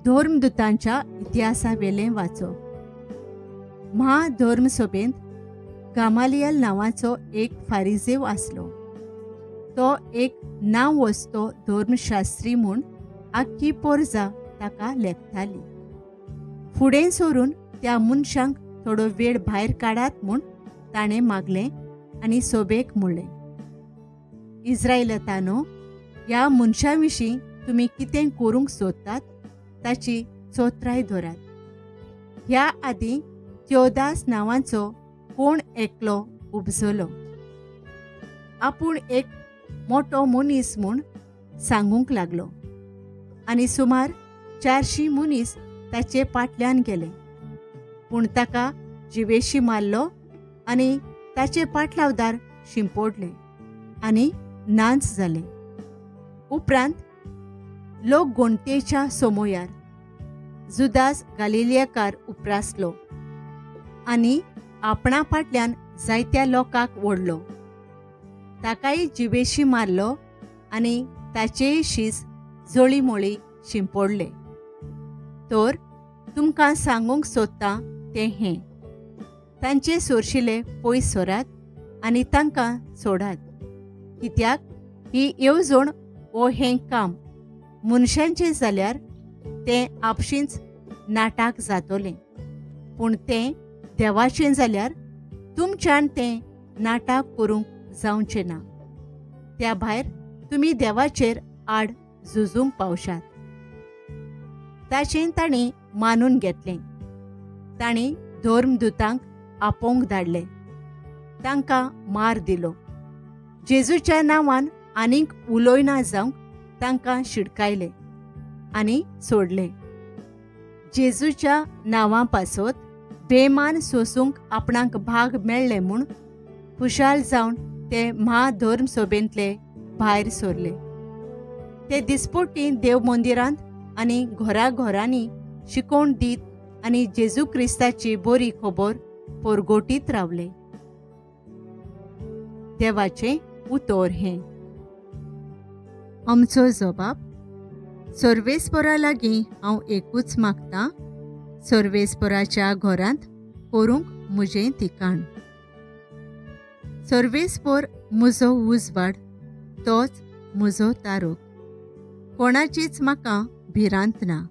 धर्मदूतांच्या इतिहासावेलें वाचप. महाधर्मसभेंत गामालियल नांवाचो एक फारिजेव आसलो. तो एक नांव वचतो धर्मशास्त्री म्हूण आख्खी पोरजा ताका लेखताली. फुडें सरून त्या मनशांक थोडो वेळ भायर काडात म्हूण ताणें मागलें आनी सोबेक म्हणलें, इस्रायलतानो, ह्या मनशां विशीं तुमी कितें करूंक सोदतात ताची चोत्राय धरात. ह्या आदीं त्योदास नांवाचो कोण एकलो उपजलो. आपूण एक मोटो मनीस म्हूण सांगूंक लागलो आनी सुमार 400 मनीस ताचे पाटल्यान गेले. पूण ताका जिवेशी मारलो आनी ताचे पाटलावदार शिंपोडले आनी नाच जाले. उपरांत लोक गोणतेच्या सोमोयार जुदास गालिलियाकार उप्रासलो आनी आपणा फाटल्यान जायत्या लोकांक ओडलो. ताकाय जिवेशी मारलो आनी ताचेय शीस जळीमळी शिंपोडले. तर तुमकां सांगूंक सोदता तें हें, तांचे सोरशिले पयस सरात आनी तांकां सोडात. कित्याक ही येवजण वो हें काम मनशांचें जाल्यार तें आपशींच नाटाक जातलें, पूण तें देवाचें जाल्यार तुमच्यान तें नाटाक करूंक जावचें ना. त्या भायर तुमी देवाचेर आड झुजूंक पावशात. ताचें तांणी मानून घेतलें. तांणी धर्मदूतांक आपोवंक धाडले. तांकां मार दिलो. जेजूच्या नांवान आनीक उलयना जावंक तांकां शिडकायले आनी सोडले. जेजूच्या नांवा पासत बेमान सोसूंक आपणाक भाग मेळ्ळे म्हूण खुशाल जावन ते महाधर्मसभेंतले भायर सरले. ते दिसपट्टी देव मंदिरांत आनी घराघरांनी शिकोवण दीत आनी जेजू क्रिस्ताची बरी खबर परगोटीत रावले. देवाचें उतर हें. आमचो जबाब. सर्वेस्परा लागीं हांव एकूच मागतां, सर्वेस्पराच्या घरांत करूंक म्हजें ठिकाण. सर्वेस्पर म्हजो उजवाड, तोच म्हजो तारोक. कोणाचीच म्हाका भिरांत ना.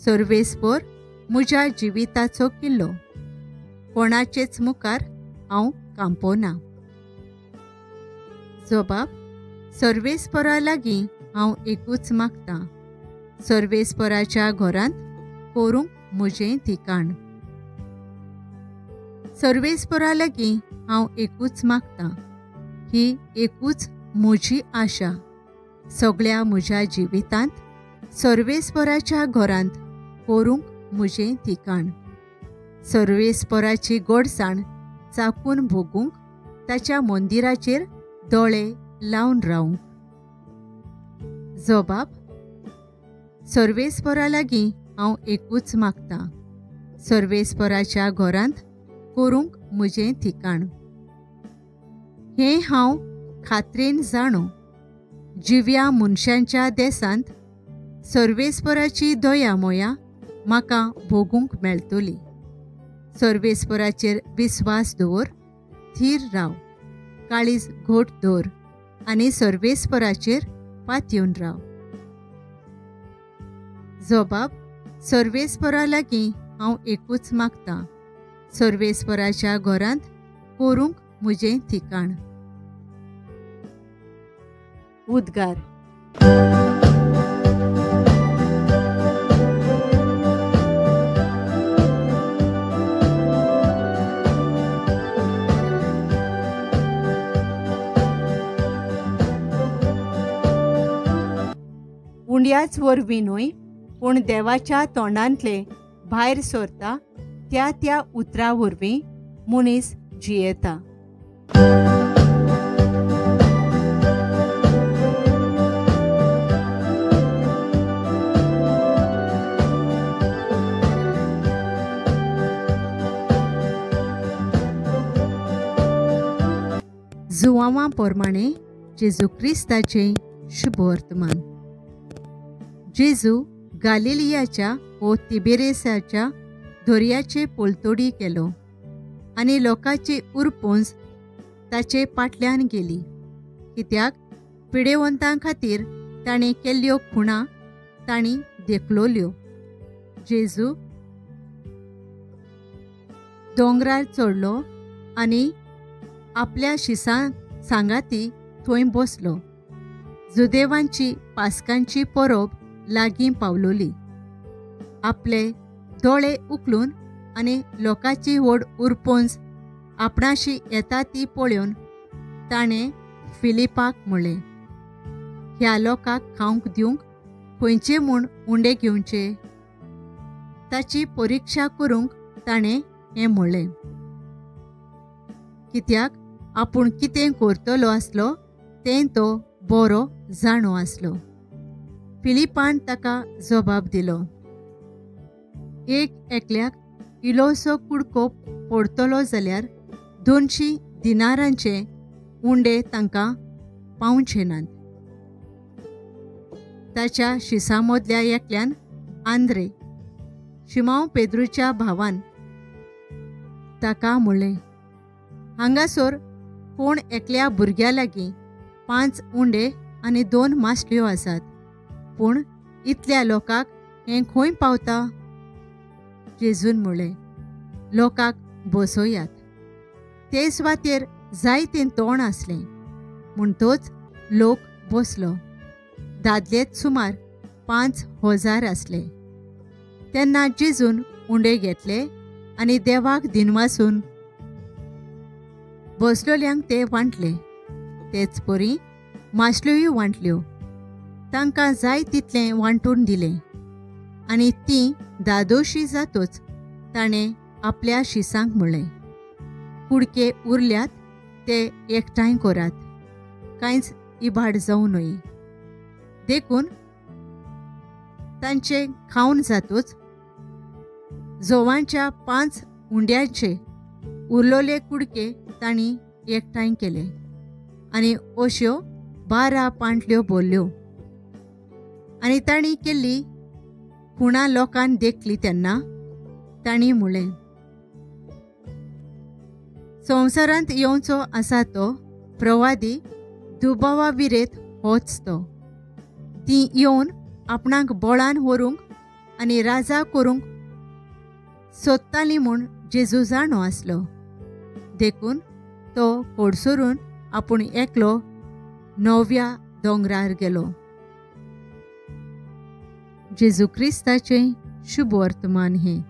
सर्वेस्पर म्हज्या जिविताचो किल्लो, कोणाचेच मुखार हांव कांपोना. जबाब. सर्वेस्परा लागीं हांव एकूच मागतां, सर्वेस्पराच्या घरांत करूंक म्हजें ठिकाण. सर्वेस्परा लागीं हांव एकूच मागतां, ही एकूच म्हजी आशा. सगळ्या म्हज्या जिवितांत सर्वेस्पराच्या घरांत करूंक म्हजें ठिकाण. सर्वेस्पराची गोडसाण चाकून भोगूंक ताच्या मंदिराचेर दोळे लावन रावूंक. जबाब. सर्वेस्परा लागीं हांव एकूच मागतां, सर्वेस्पराच्या घरांत करूंक म्हजें ठिकाण. हें हांव खात्रेन जाणो, जिव्या मनशांच्या देसांत सर्वेस्पराची दया मोया म्हाका भोगूंक मेळटली. सर्वेस्पराचेर विस्वास दवर, थीर राव, काळीज घोट दवर आनी सर्वेस्पराचेर पातयेवन राव. जबाब. सर्वेस्परा लागीं हांव एकूच मागतां, सर्वेस्पराच्या घरांत करूंक म्हजें ठिकाण. उद्गार. उंड्याच वरवीं न्हय, पूण देवाच्या तोंडांतले भायर सरता त्या त्या उतरा वरवीं मनीस जियेता. जुवांवा प्रमाणे जेजू क्रिस्ताचें शुभवर्तमान. जेजू गालिलियाच्या वो तिबेरेसाच्या दर्याचे पलतोडी केलो आनी लोकांची उरपुंज ताचे पाटल्यान गेली, कित्याक पिडेवंतां खातीर ताणें केल्ल्यो खुणा तांणी देखलोल्यो. जेजू दोंगरार चडलो आनी आपल्या शिसां सांगाती थंय बसलो. जुदेवांची पास्कांची परब लागीं पावलोली. आपले दोळे उखलून आनी लोकांची व्हड उरपोंज आपणाशी येता ती पळोवन ताणें फिलिपाक म्हणलें, ह्या लोकांक खावंक दिवंक खंयचे म्हूण उंडे घेवचे? ताची परिक्षा करूंक ताणें हें म्हणलें, कित्याक आपूण कितें करतलो आसलो तें तो बरो जाणो आसलो. फिलिपान ताका जबाब दिलो, एक एकल्याक इलोसो कुडको पडतलो जाल्यार 200 दिनारांचे उंडे तांकां पावचे नात. ताच्या शिसां मदल्या एकल्यान आंद्रे, शिमांव पेद्रूच्या भावान, ताका म्हणलें, हांगासर कोण एकल्या भुरग्या लागीं 5 उंडे आनी 2 मासल्यो आसात, पूण इतल्या लोकांक हें खंय पावता? जेजून म्हणलें, लोकांक बसोयात. ते सुवातेर जायतें तोंड आसलें, म्हणटच लोक बसलो. दादलेच सुमार 5000 आसले. तेन्ना जेजून उंडे घेतले आनी देवाक दिनवासून बसलोल्यांक ते वांटले. तेच परी मासल्योय वांटल्यो. तांकां जाय तितलें वांटून दिलें आनी तीं दादोशी जातच ताणें आपल्या शिसांक म्हणलें, कुडके उरल्यात ते एकठांय करात, कांयच इबाड जावं न्हय. देखून तांचे खावन जातच जोवांच्या 5 उंड्याचे उरलोले कुडके तांणी एकठांय केले आनी अश्यो 12 पांटल्यो भरल्यो. आनी तांणी केल्ली खुणा लोकान देखली तेन्ना तांणी म्हणलें, संवसारांत येवचो आसा तो प्रवादी दुबावा विरेत होच तो. ती येवन आपणाक बळान व्हरूंक आनी राजा करूंक सोदताली म्हूण जेजू जाणो आसलो. देखून तो कोडसरून आपूण एकलो नव्या दोंगरार गेलो. जेजू क्रिस्ताचें शुभ वर्तमान हें.